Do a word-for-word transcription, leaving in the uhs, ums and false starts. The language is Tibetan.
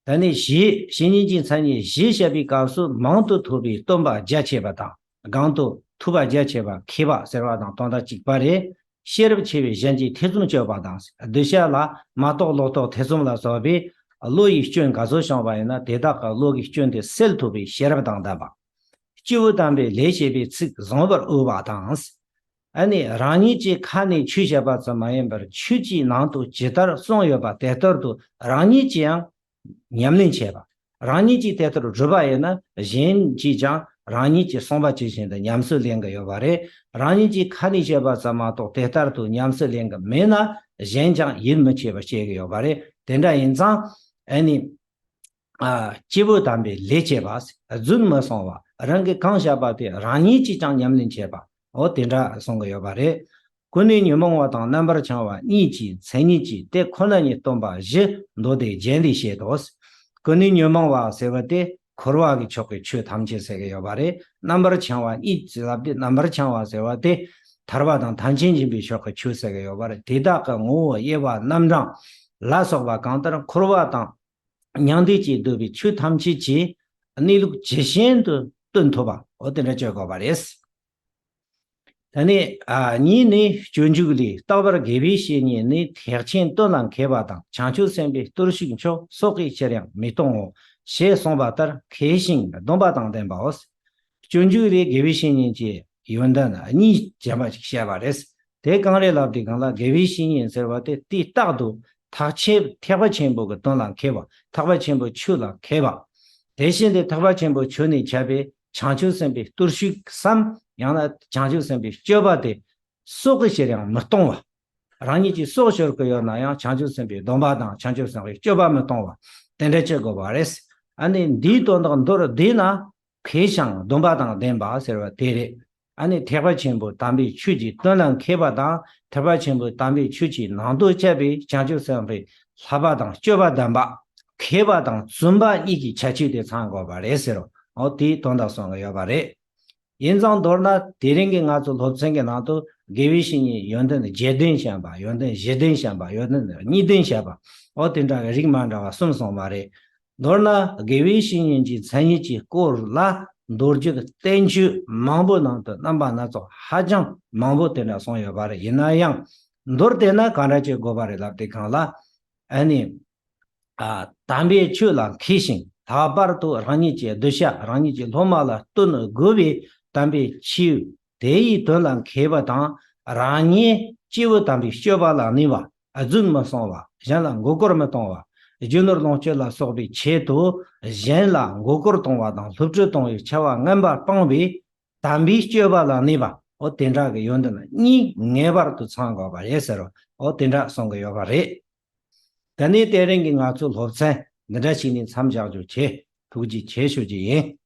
དེ་ནས་བཞི། བཤེས་གཉེན་གྱི་མཚན་ཉིད་བཞི་བཤད་པའི་སྐབས་སུ་མང་དུ་ཐོས་པའི་སྟོན་པ་རྒྱ་ཆེ་བ་དང་། གང་དུ་ཐོས་པ་རྒྱ་ཆེ་བ་མཁས་པ་ཟེར་བ་དང་དོན་དག་གཅིག་པ་རེད། ཤེས་རབ་ཆེ་བས་གཞན་གྱི་ཐེ་ཚོམ་གཅོད་པ་དང་། གདུལ་བྱ་ལ་མ་རྟོགས་ལོག་རྟོག་ཐེ་ཚོམ་ལ་སོགས་པའི་བློ་ཡི་སྐྱོན་ག་ཚོད་བྱུང་བ་ཡིན་ན་དེ་དག་གི་བློ་གི་སྐྱོན་དེ་སེལ་ཐུབ་པའི་ཤེས་རབ་དང་ལྡན་པ། སྐྱེས་བུ་དམ་པའི་ལས་བྱེད་པའི་ཚིག་བཟང་བར་འོས་པ་དང་། ཨ་ནི་རང་ཉིད་ཀྱི་ཁ་ནས་ཆོས་བཤད་པ་ཙམ་མ་ཡིན་པར་ཆོས་ཀྱི་ནང་དུ་ཇི་ལྟར་གསུངས་ཡོད་པ་དེ་ལྟར་དུ་རང་ཉིད་ཀྱིས་ཡང་ཉམས་ལེན་བྱེད་པ། རང་ཉིད་ཀྱིས་དེ་ལྟར་བསྒྲུབས་པ་ཡིན་ན་གཞན་གྱིས་ཀྱང་རང་ཉིད་ཀྱིས་གསུངས་པ་ཇི་བཞིན་དུ་ཉམས་སུ་ལེན་གྱི་ཡོད་པ་རེད། རང་ཉིད་ཀྱིས་ཁ་ནས་བཤད་པ་ཙམ་མ་གཏོགས་དེ་ལྟར་དུ་ཉམས་སུ་ལེན་གྱི་མེད་ན་གཞན་ཀྱང་ཡིད་མི་ཆེས་པར་བྱེད་ཀྱི་ཡོད་པ་རེད། དེ་འདྲ་ཡིན་ཙང་ཨ་ནི། ཨ། སྐྱེས་བུ་དམ་པའི་ལས་བྱེད་པ། རྫུན་མི་གསུང་བ། རང་གིས་གང་བཤད་པ་དེ་རང་ཉིད་ཀྱིས་ཀྱང་ཉམས་ལེན་བྱེད་པ། འོ་དེ་འདྲ་གསུང་གི་ཡོད་པ་རེད། ཀུན་ནས་ཉོན་མོངས་པ་དང་རྣམ་པར་བྱང་བ་གཉིས་ཀྱི་མཚན་ཉིད་ཀྱིས་དེ་ཁོ་ན་ཉིད་སྟོན་པ་བཞི་མདོ་སྡེ་རྒྱན་ལས་བཤད་དོ། ཀུན་ནས་ཉོན་མོངས་པ་ཟེར་བ་དེ་འཁོར་བ་གི་ཕྱོགས་ཀྱི་ཆོས་ཐམས་ཅད་ཟེར་གི་ཡོད་པ་རེད། རྣམ་པར་བྱང་བ་གཉིས་ཀྱི་ལབ་དེ་རྣམ་པར་བྱང་བ་ཟེར་བ་དེ་ཐར་པ་དང་ཐམས་ཅད་མཁྱེན་པའི་ཕྱོགས་ཀྱི་ཆོས་ཟེར་གི་ཡོད་པ་རེད། དེ་དག་གི་ངོ་བོ་དབྱེ་བ་རྣམ་གྲངས་ལ་སོགས་པ་གང་ལྟར་འཁོར་བ་དང་མྱང་འདས་ཀྱིས་བསྡུས་པའི་ཆོས་ཐམས་ཅད་ཀྱི་གནས་ལུགས་ཇི་བཞིན་དུ་སྟོན་ཐུབ་པ། འོ་དེ་འདྲ་བྱེད་དགོས་པ་རེད། དེ་ནས་ཨ་གཉིས་ནི། སྤྱོད་འཇུག་ལས། རྟག་པར་དགེ་བའི་བཤེས་གཉེན་ནི། ཐེག་ཆེན་དོན་ལ་མཁས་པ་དང་། བྱང་ཆུབ་སེམས་དཔའི་སྟོར་ཤུགས་མཆོག་སྲོག་གི་ཕྱིར་ཡང་མི་གཏོང་ངོ་། ཞེས་གསུངས་པ་ལྟར་མཁས་ཤིང་སྡོམ་པ་དང་ལྡན་པའོ། སྤྱོད་འཇུག་ལས་དགེ་བའི་བཤེས་གཉེན་གྱི་ཡོན་ཏན་གཉིས་རྗེས་མ་ཅིག་བཤད་པ་རེད། དེ་གང་རེད་ལབ་དུས་སྒང་ལ་དགེ་བའི་བཤེས་གཉེན་ཟེར་བ་དེ་དུས་རྟག་ཏུ་ཐེག་ཆེན་ཐེག་པ་ཆེན་པོ་གི་དོན་ལ་མཁས་པ། ཐེག་པ་ཆེན་པོའི་ཆོས་ལ་མཁས་པ། དེ་བཞིན་དུ་ཐེག་པ་ཆེན་པོའི་ཆོས་ནས་ཁྱབ་པའི་བྱང་ཆུབ་སེམས་དཔའི་སྟོར་ཤུགས་སམ། ཡང་ན་བྱང་ཆུབ་སེམས་དཔའི་སྤྱོད་པ་དེ་སྲོག་གི་ཕྱིར་ཡང་མི་གཏོང་བ། རང་ཉིད་ཀྱིས་སྲོག་ཤོར་གི་ཡོད་ན་ཡང་བྱང་ཆུབ་སེམས་དཔའི་སྡོམ་པ་དང་བྱང་ཆུབ་སེམས་དཔའི་སྤྱོད་པ་མི་གཏོང་བ། དེ་འདྲ་བྱེད་དགོས་པ་རེད། ཨ་ནི་འདིའི་དོན་དག་མདོར་བསྡུས་ན། མཁས་ཤིང་སྡོམ་པ་དང་ལྡན་པ་ཟེར་བ་དེ་རེད། ཨ་ནི་ཐེག་པ་ཆེན་པོ་དམ་པའི་ཆོས་ཀྱི་དོན་ལ་མཁས་པ་དང་། ཐེག་པ་ཆེན་པོ་དམ་པའི་ཆོས་ཀྱི་ནང་དུ་བཅའ་བའི་བྱང་ཆུབ་སེམས་དཔའི་བསླབ་པ་དང་སྤྱོད་པ་ལྡན་པ། མཁས་པ་དང་བཙུན་པ་གཉིས་ཀྱི་ཁྱད་ཆོས་དེ་ཚང་དགོས་པ་རེད་ཟེར་རོ། འོ་དེའི་དོན་དག་གསུང་གི་ཡོད་པ་རེད། ཡིན་ཙང་མདོར་ན་དེ་རིང་གི་ང་ཚོ་སློབ་ཚན་གྱི་ནང་དུ་དགེ་བའི་བཤེས་གཉེན་ཡོན་ཏན་བརྒྱད་ལྡན་བཤད་པ། ཡོན་ཏན་བཞི་ལྡན་བཤད་པ། ཡོན་ཏན་གཉིས་ལྡན་བཤད་པ། འོ་དེ་འདྲ་གི་རིགས་མ་འདྲ་བ་གསུམ་གསུངས་པ་རེད། མདོར་ན་དགེ་བའི་བཤེས་གཉེན་གྱི་མཚན་ཉིད་ཀྱི་སྐོར་ལ་མདོ་རྒྱུད་བསྟན་བཅོས་མང་པོའི་ནང་དུ་རྣམ་པ་སྣ་ཚོགས་ཧ་ཅང་མང་པོ་དེ་འདྲ་གསུངས་ཡོད་པ་རེད། ཡིན་ན་ཡང་མདོར་བསྟན་ན་གང་འདྲ་བྱེད་དགོས་པ་རེད་ལབ་དུས་སྒང་ལ། ཨ་ནི། ཨ། དམ་པའི་ཆོས་ལ་མཁས་ཤིང་ལྷག་པར་དུ་རང་ཉིད་ཀྱི་གདུལ་བྱ་རང་ཉིད་ཀྱི་སློབ་མ་ལ་སྟོན་དགོས་པའི་དམ་པའི་ཆོས་དེ་ཡི་དོན་ལ་མཁས་པ་དང་། རང་ཉིད་སྐྱེས་བུ་དམ་པའི་སྤྱོད་པ་ལ་གནས་པ། རྫུན་མི་གསུང་བ། གཞན་ལ་མགོ་སྐོར་མི་གཏོང་བ། རྒྱུ་ནོར་ལོངས་སྤྱོད་ལ་སོགས་པའི་ཆེད་དུ་གཞན་ལ་མགོ་སྐོར་གཏོང་བ་དང་སློབ་ཁྲིད་གཏོང་བའི་བྱ་བ་ངན་པ་སྤངས་པའི་དམ་པའི་སྤྱོད་པ་ལ་གནས་པ། འོ་དེ་འདྲ་གི་ཡོན་ཏན་གཉིས་ངེས་པར་དུ་ཚང་དགོས་པ་རེད་ཟེར་རོ། འོ་དེ་འདྲ་གསུང་གི་ཡོད་པ་རེད། ད་ནི་དེ་རིང་གི་ང་ཚོའི་སློབ་ཚན་འདི་འདྲ་ཞིག་ནས་མཚམས་བཞག་རྒྱུ་བྱེད། ཐུགས་རྗེ་ཆེ་ཞུ་རྒྱུ་ཡིན།